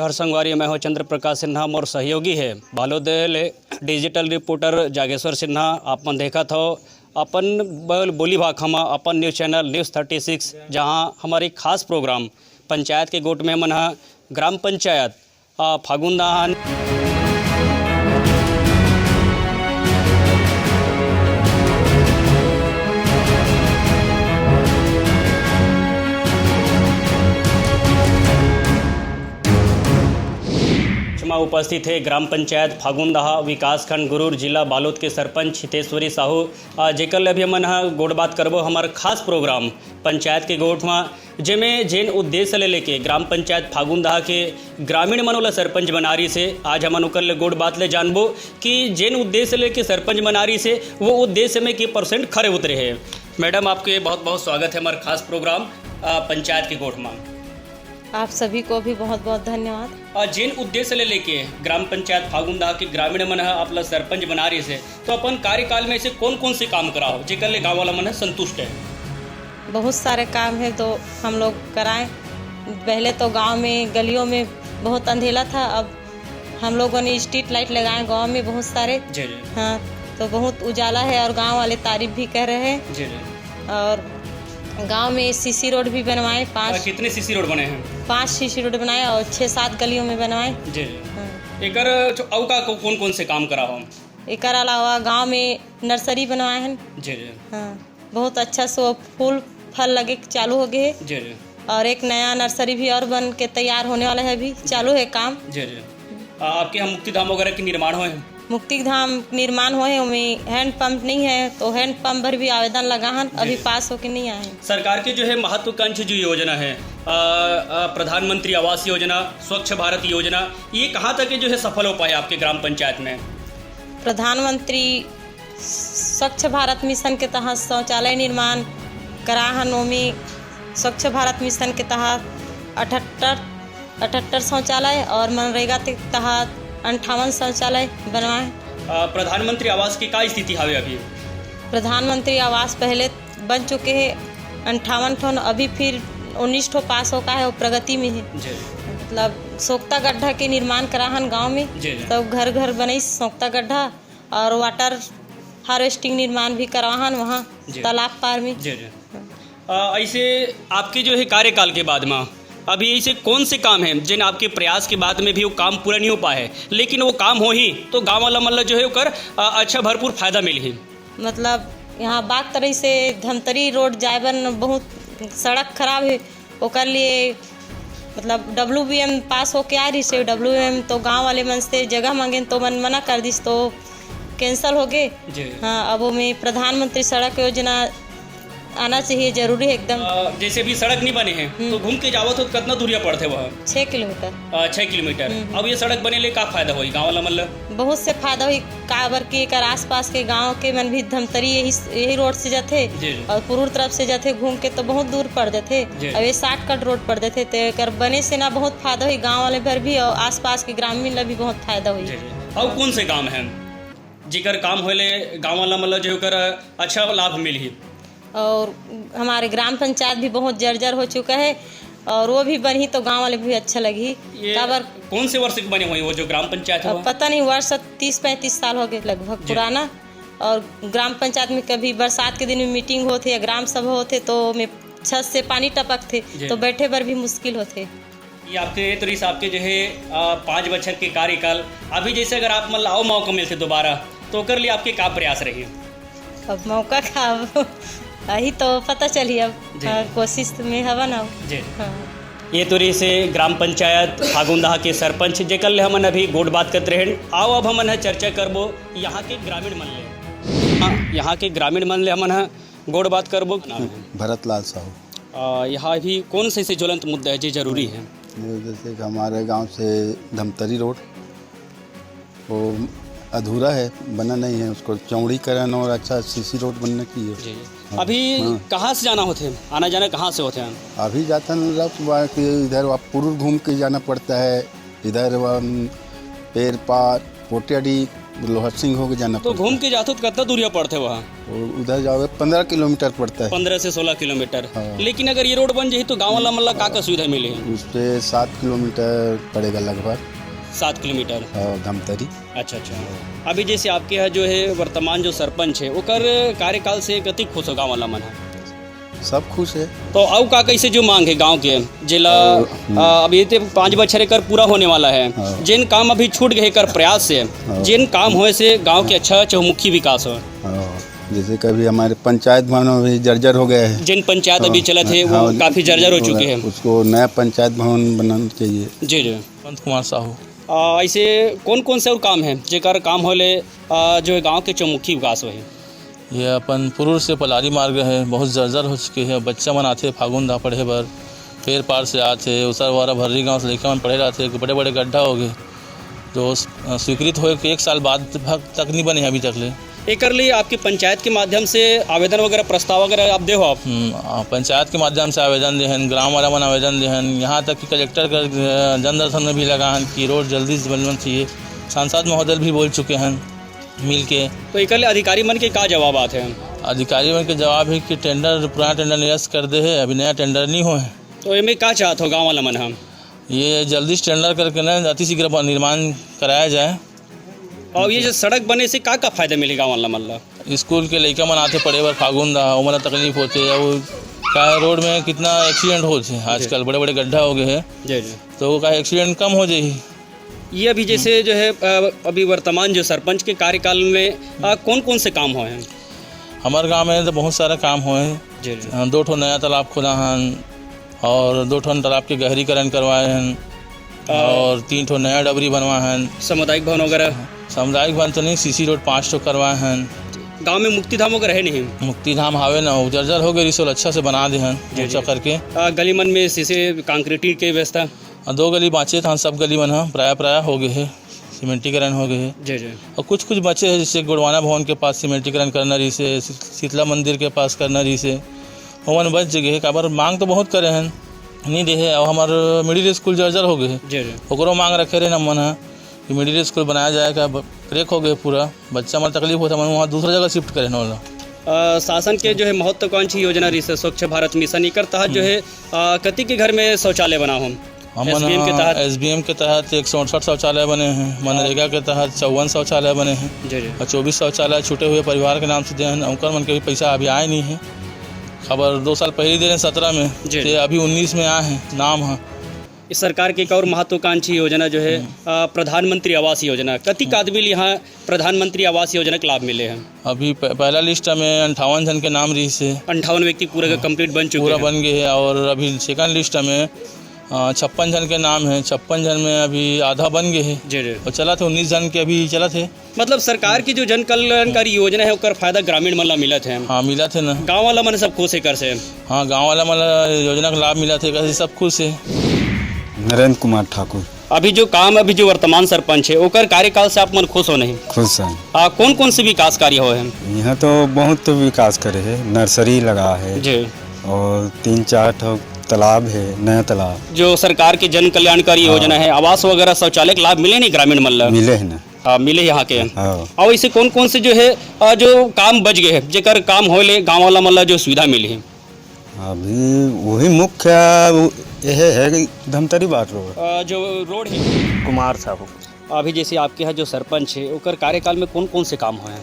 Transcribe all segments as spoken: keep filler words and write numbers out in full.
हर संगवारी, मैं हूं चंद्र प्रकाश सिन्हा, मोर सहयोगी है बालोद ले डिजिटल रिपोर्टर जागेश्वर सिन्हा। आप मन देखत हो अपन बोल-, बोली भाखा मा अपन news channel news thirty six, जहां हमारी खास प्रोग्राम पंचायत के गोठ में मन ह ग्राम पंचायत, आ, फागुन दहा। उपस्थित है ग्राम पंचायत फागुन दहा, विकासखंड गुरूर, जिला बालोद के सरपंच हितेश्वरी साहू, आ, जेकर ले अभी हमन ह गोठ बात करबो हमर खास प्रोग्राम पंचायत के गोठ मा, जेमे जेन उद्देश्य ले लेके ग्राम पंचायत फागुन दहा के ग्रामीण मन ओला सरपंच बना रहिस हे। आज हमन ओकर ले गोठ बात ले जानबो कि जेन उद्देश्य ले लेके सरपंच बना रहिस हे, वो उद्देश्य में के परसेंट खरे उतरे हे। मैडम, आपके बहुत बहुत स्वागत है हमर खास प्रोग्राम, आ, पंचायत के गोठ मा। आप सभी को भी बहुत बहुत धन्यवाद। आ, जेन उद्देश्य ले लेके ग्राम पंचायत फागुन दहा के ग्रामीण मन ह आप ला सरपंच बना रहिस हे, तो अपन कार्यकाल में ऐसे कौन कौन से काम करा हो जेकर ले गाँव वाला मन ह संतुष्ट है? बहुत सारे काम है तो हम लोग कराए। पहले तो गांव में गलियों में बहुत अंधेला था, अब हम लोगों ने स्ट्रीट लाइट लगाए गांव में बहुत सारे। जी, जी। हाँ, तो बहुत उजाला है और गांव वाले तारीफ भी कर रहे हैं। जी, जी। और गांव में सीसी रोड भी बनवाए, पांच आ, कितने सीसी रोड बने हैं? पांच सीसी रोड बनाए और छः सात गलियों में बनवाए। जी, जी। हाँ। एकर छो-, अउ का को-, कौन कौन से काम करा हो? एकर अलावा गांव में नर्सरी बनवाए हैं। जी, जी। हाँ, बहुत अच्छा सो फूल फल लगे के चालू हो गए है। जी, जी। और एक नया नर्सरी भी और बन के तैयार होने वाला है, अभी चालू है काम। जी, जी। आ, आपके यहाँ मुक्ति धाम वगैरह के निर्माण हुए हैं? मुक्ति धाम निर्माण हुए हैं, ओमे हैंड पंप नहीं है, तो हैंड पंप भर भी आवेदन लगा हन, जी, अभी जी। पास होके नहीं आए हैं। सरकार के जो है महत्वाकांक्षी जो योजना है, आ, आ, प्रधानमंत्री आवास योजना, स्वच्छ भारत योजना, ये कहाँ तक जो है सफल हो पाए आपके ग्राम पंचायत में? प्रधानमंत्री स्वच्छ भारत मिशन के तहत शौचालय निर्माण करा हन, ओमे स्वच्छ भारत मिशन के तहत अठहत्तर, अठहत्तर शौचालय और मनरेगा के तहत अंठावन शौचालय बनवाए। आ, प्रधानमंत्री आवास की का स्थिति हावे अभी? प्रधानमंत्री आवास पहले बन चुके हैं अंठावन ठो, अभी फिर उन्नीस ठो पास होका है, वो प्रगति में है। जी। मतलब सोख्ता गड्ढा के निर्माण करा हन गांव में, जी, जी। सब घर घर बनई सोख्ता गड्ढा और वाटर हार्वेस्टिंग निर्माण भी करवा हन वहाँ जी। तालाब पार में। जी, जी। आ, ऐसे आपके जो है कार्यकाल के बाद में अभी ऐसे कौन से काम हैं जिन आपके प्रयास के बाद में भी वो काम पूरा नहीं हो पाए है, लेकिन वो काम होही तो गाँव वाला मन ल जो है ओकर, आ, अच्छा भरपूर फायदा मिलही? मतलब यहाँ बागतराई से धमतरी रोड जाए बर न बहुत सड़क खराब है, ओकर लिए मतलब डब्ल्यू बी एम पास होके आ रहिस हे, डब्ल्यू एम तो गाँव वाले मन से जगह मांगेन तो मन मना कर दिस, तो कैंसिल हो गए। जी। हाँ, अब ओमे प्रधानमंत्री सड़क योजना आना चाहिए, जरूरी है एकदम। अ, जैसे अभी सड़क नहीं बने हैं, हम्म। तो घूम के जावत हो तो कितना दूरिया पड़थे वह? छः किलोमीटर। अ, छः किलोमीटर। हम्म। अब ये सड़क बने ले का फायदा होई गाँव वाला मन ल? बहुत से फायदा होई, काबर कि एकर आसपास के गांव के मन भी धमतरी यही, यही रोड से जाथे जी। और पुरूर तरफ से जाथे, घूम के तो बहुत दूर पड़ जाथे। जी। अब ये शॉर्टकट रोड पड़ जाथे, तो एकर बने से ना बहुत फायदा होई गांव वाले भर भी और आसपास के ग्रामीण ला भी बहुत फायदा होई। जी, जी। और कौन से काम हैं जेकर काम होले गांव वाला मन ल जो ओकर अच्छा लाभ मिलही? और हमारे ग्राम पंचायत भी बहुत जर्जर हो चुका है और वो भी बनही तो गांव वाले भी अच्छा लगही। ये काबर कौन से वर्ष के बने हुए वो जो ग्राम पंचायत अब हुआ? पता नहीं, वर्ष तीस पैंतीस साल हो गए लगभग जी। पुराना। और ग्राम पंचायत में कभी बरसात के दिन में मीटिंग होथे या ग्राम सभा होथे तो में छत से पानी टपकथे जी। तो बैठे बर भी मुश्किल होथे। ये आपके तो रिस आपके जो है, आ, पाँच बछर के कार्यकाल, अभी जैसे अगर आप मन ल अउ मौका मिलथे दोबारा, तो ओकर लिए आपके का प्रयास रही? अब मौका का, अब अही तो पता चली अब। जी। हाँ, कोशिश में हवा ना हो। जी। हाँ। ये तो रिस ग्राम पंचायत फागुंदहा के सरपंच, जेकर ले हमन अभी गोठ बात करत रहेन। आओ, अब हमन ह चर्चा करबो यहाँ के ग्रामीण मन ले। हाँ, यहाँ के ग्रामीण मन ले हमन ह गोठ बात करबो। नाम है? भरत लाल साहू। आ, यहाँ भी कौन से ऐसे ज्वलंत मुद्दा है जो जरूरी है? ये जैसे कि हमारे गांव से धमतरी रोड, वो अधूरा है, बना नहीं है, उसको चौड़ीकरण और अच्छा सीसी रोड बनने की है। जी। हाँ। अभी हाँ। कहाँ से जाना होथे, आना जाना कहाँ से होथे? अभी जाता नहीं रहा, तो वहाँ के इधर आप पुरूर घूम के जाना पड़ता है, इधर वहाँ पेरपार, पोटियाडी, लोहर सिंह होके जाना तो पड़ता घूम है। के जाथो तो कितना दूरिया पड़थे वहाँ? वो उधर जाओगे, पन्द्रह किलोमीटर पड़ता है। पन्द्रह से सोलह किलोमीटर। हाँ। लेकिन अगर ये रोड बन जाही तो गाँव वाला मन ला का का सुविधा मिलही? उस पे सात किलोमीटर पड़ेगा लगभग। सात किलोमीटर। हाँ, धमतरी। अच्छा, अच्छा। अभी जैसे आपके यहाँ जो है वर्तमान जो सरपंच है, ओकर कार्यकाल से कति खुश हो गाँव वाला मन ह? सब खुश है। तो अउ का कैसे जो मांग है गांव के, जेला, और, हम्म। आ, अब ये ते पाँच बछर एकर पूरा होने वाला है, हाँ। जेन काम अभी छूट गए एकर प्रयास से, हाँ। जेन काम होए से गांव के अच्छा चहुमुखी विकास हो। हाँ, जैसे कि अभी हमारे पंचायत भवन अभी जर्जर हो गया है। जेन पंचायत अभी हाँ, चलत है, वो हाँ, काफी जर्जर हो वो चुके हैं। उसको नया पंचायत भवन बनाना चाहिए। जी, जी। वसंत कुमार साहू। आ, ऐसे कौन कौन से और काम है जेकर काम होले, आ, जो है गांव के चहुमुखी विकास होही? ये अपन पुरूर से पलारी मार्ग है, बहुत जर्जर हो चुके हैं। बच्चा मन आथे फागुन दा पढ़े बर, फेर पार से आथे, उसर वारा भर्री गांव से लइका मन पढ़े रहथे, बड़े-बड़े गड्ढा हो गए, जो स-, स्वीकृत होए के एक साल बाद भग-, तक नहीं बने हैं अभी तक ले। एकर लिए आपके पंचायत के माध्यम से आवेदन वगैरह, प्रस्ताव वगैरह आप दे हो आप? हम्म, आ, पंचायत के माध्यम से आवेदन दे हन, ग्राम वाला मन आवेदन दे हन, यहाँ तक कि कलेक्टर कर, अ, जनदर्शन में भी लगा हन कि रोड जल्दी से बनना चाहिए। सांसद महोदय भी बोल चुके हैं। मिल के। तो एकर ले अधिकारी मन के का जवाब आथे? अधिकारी मन के जवाब है कि टेंडर, पुराना टेंडर निरस्त कर दे है, अभी नया टेंडर नहीं होए है। तो एमे का चाहत हो गाँव वाला मन ह? ये जल्दी से टेंडर करके ना अति शीघ्र बन-, निर्माण कराया जाए। और ये जो सड़क बने से का का फायदा मिले गाँव वाला मन ला? स्कूल के लइका मन आथे पढ़े बर फागुन दा, ओमन ला तकलीफ होथे। और का रोड में कितना एक्सीडेंट होथे आजकल, बड़े-बड़े गड्ढा हो गए हैं। जी, जी। तो वो का एक्सीडेंट कम हो जाही। ये अभी जैसे जो है, अ, अभी वर्तमान जो सरपंच के कार्यकाल में, अ, कौन-कौन से काम हुए हैं? हमारे गांव में तो बहुत सारा काम हुए हैं। जी, जी। अ, दो ठो नया तालाब खोदा हन और दो ठो तालाब के गहरीकरण करवाए हैं और और तीन ठो नया डबरी बनवा हन। सामुदायिक भवन वगैरह? सामुदायिक भवन तो नहीं, सीसी रोड पाँच ठो करवाए हन। गांव में मुक्ति धाम वगैरह है नहीं? मुक्ति धाम हावे ना, वो जर्जर हो गए, रिसोल अच्छा से बना दे हन, जी, ऊंचा जी। करके। अ, गली मन में सीसे कंक्रीटी के व्यवस्था? अ, दो गली बाँचे तहन सब गली मन ह प्रायः, प्रायः हो गे हे, सीमेंटीकरण हो गे हे। जी, जी। अउ कुछ, कुछ बचे हे, जैसे गोड़वाना भवन के पास सीमेंटीकरण करना रहिस हे, शी-, शीतला मंदिर के पास करना रहिस हे, ओमन बच गे हे। काबर मांग तो बहुत करे हन, नी दे हे। अउ हमर मिडिल स्कूल जर्जर हो गे हे, जी, जी। ओकरो मांग रखे रहेन हमन ह कि मिडिल स्कूल बनाया जाए, का ब-, क्रैक हो गे पूरा, बच्चा मन तकलीफ होथे, हमन वहाँ दूसरा जगह शिफ्ट करे हन ओला। अ, शासन के जो है महत्वाकांक्षी योजना रहिस हे स्वच्छ भारत मिशन, एकर तहत जो हम्म। है, अ, कति के घर में शौचालय बना हो? हमन एसबीएम के ह तहत? एसबीएम के तहत एक सौ अड़सठ शौचालय बने हैं, हाँ। मनरेगा के तहत चौवन शौचालय बने हैं जी, जी। और चौबीस शौचालय छूटे हुए परिवार के नाम से दे हैं, उनकर मन के भी पैसा अभी आए नहीं है। खबर दो साल पहले दे रहे हैं सत्रह में, जी। ते अभी उन्नीस में आए हैं, नाम है। इस सरकार के एक और महत्वाकांक्षी योजना जो है, हम्म। अ, प्रधानमंत्री आवास योजना, कतिक हम्म। आदमी ल यहाँ प्रधानमंत्री आवास योजना के लाभ मिले हैं? अभी प-, पहला लिस्ट में अंठावन झन के नाम रहिस हे। अंठावन व्यक्ति पूरा का हाँ, कंप्लीट बन चुके पूरा हैं। बन गए हैं और अभी सेकंड लिस्ट में, अ, छप्पन झन के नाम है। छप्पन झन में अभी आधा बन गए हैं जी, जी। और चलत हे, उन्नीस झन के अभी चलत हे। मतलब सरकार की जो जन कल्याणकारी योजना है, ओकर फायदा ग्रामीण मन ला मिलत है? हाँ, मिलत हे ना। गाँव वाला मन सब खुश हे कर से? हाँ, गाँव वाला मन ला योजना का लाभ मिलत हे, कर से सब खुश हे। नरेंद्र कुमार ठाकुर। अभी जो काम, अभी जो वर्तमान सरपंच है, ओकर कार्यकाल से आप मन खुश हो नहीं? खुश हैं। आ, कौन कौन से विकास कार्य हुए हैं? यहाँ तो बहुत विकास करे है, नर्सरी लगा है जी। और तीन चार ठो तालाब है, नया तालाब। जो सरकार के जन कल्याणकारी हाँ। योजना है, आवास वगैरह, शौचालय के लाभ मिले नहीं ग्रामीण मन ला? मिले है ना। हाँ, मिले यहाँ के। हाँ। और इसे कौन कौन से जो है, आ, जो काम बच गए हैं, जेकर काम होले गाँव वाला मन ला जो सुविधा मिली है? अभी वही मुख्य वो यह है कि धमतरी बार रोड। अ, जो रोड है। कुमार साहू। अभी जैसे आपके यहाँ जो सरपंच है, ओकर कार्यकाल में कौन कौन से काम हुए हैं?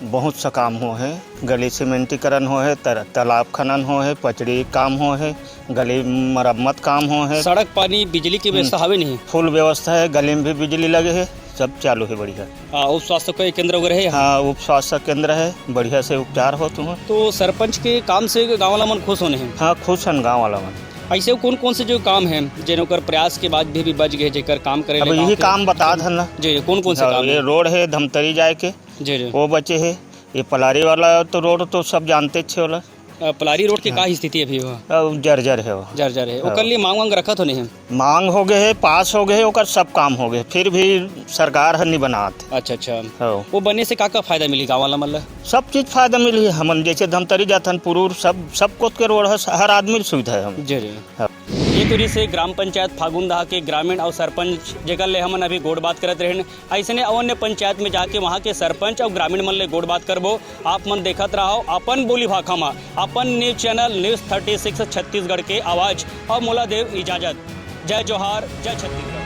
बहुत सा काम हो है, गली सीमेंटीकरण हो है, तर-, तालाब खनन हो है, पचड़ी काम हो है, गली मरम्मत काम हो है। सड़क, पानी, बिजली की व्यवस्था हम्म। हवे नहीं? फुल व्यवस्था है, गली में भी बिजली लगे है, सब चालू है बढ़िया। आ, उप स्वास्थ्य के केंद्र वगैरह है यहाँ? हाँ, उप स्वास्थ्य केंद्र है, बढ़िया से उपचार होत हुआ। तो सरपंच के काम से गाँव वाला मन खुश होने हैं? हाँ, खुश हन गाँव वाला मन। ऐसे कौन कौन से जो काम हैं, जेन ओकर प्रयास के बाद भी, भी बच गए, जेकर काम करे अब ले गाँव यही के काम बता दन ना। जी, कौन कौन से हाँ, काम ये हैं? रोड है धमतरी जाए के, जी, जी। वो बचे है। ये पलारी वाला तो रोड तो सब जानते छे वाला। अ, पलारी रोड के हाँ। का स्थिति अभी हो? अब जर्जर है वो। जर्जर है। हाँ। ओकर लिए मांग वांग रखत हो नहीं? मांग हो गए है, पास हो गए है, ओकर सब काम हो गए, फिर भी सरकार ह नहीं बनात। अच्छा, अच्छा। हाँ। वो बने से का का फायदा मिली गाँव वाला मन ला? सब चीज फायदा मिली है। हमन जैसे धमतरी जाथन, पुरूर, सब, सब कोत के रोड है, हर आदमी ल सुविधा है हम। जी, जी। हाँ। ये तुरी से ग्राम पंचायत फागुंदहा के ग्रामीण अउ सरपंच, जेकर ले हमन अभी गोठ बात करत रहेन, अइसने अउ अन्य पंचायत में जाके वहाँ के सरपंच अउ ग्रामीण मन ले गोठ बात करबो। आप मन देखत रहव अपन बोली भाखा मा अपन news channel News Thirty Six Chhattisgarh के आवाज। अउ मोला देव इजाजत। जय जोहार, जय छत्तीसगढ़।